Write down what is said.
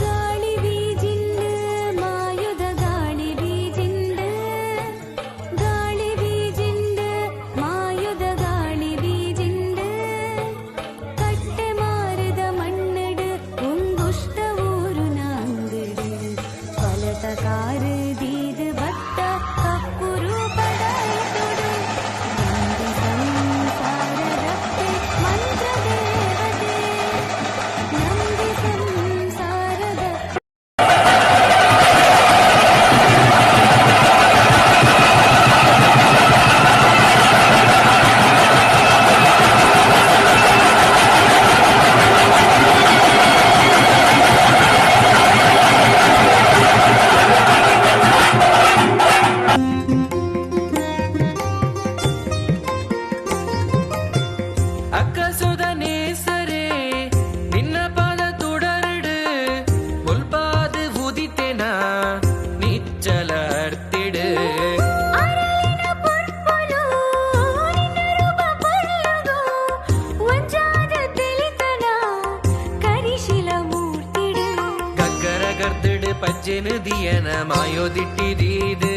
ಗಾಳಿ ಬೀಜಿಂಡು ಮಾಯುದ ಗಾಳಿ ಬೀಜಿಂಡು ಗಾಳಿ ಬೀಜಿಂಡು ಮಾಯುದ ಗಾಳಿ ಬೀಜಿಂಡು ಕಟ್ಟೆ ಮಾರದ ಮಣ್ಣಡು ಉಂಗುಷ್ಟ ಊರು ನಾಂಗಡು ಫಲತ ಕಾರು ದೀದು ಭತ್ತ ಕಪ್ಪುರು ಪಡಾಯಿತೊಡು ನಂಬಿ ಸಂಸಾರದಪ್ಪೆ ಮಂತ್ರ ದೇವತೆ ನಂಬಿ ಸಂಸಾರದ. ಅಕ್ಕಸುದನೇ ಸರೇ ನಿನ್ನ ಪಾದ ತುಡರಡು ಮುಲ್ಪಾದು ಉದಿತೆನ ನಿಚ್ಚಲ ಅರ್ತಿಡು. ಅರಳಿನ ಪೊರ್ಪುಲು ನಿನ್ನ ರೂಪ ಪೊರ್ಲುಗು ಒಂಜಾದ ತಿಳಿತನ ಕರಿಶಿಲ ಮೂರ್ತಿಡು. ಗಗ್ಗರ ಗರ್ದಡು ಪಜ್ಜೆನು ದಿಯನ ಮಾಯೋದಿಟ್ಟಿದೀದು.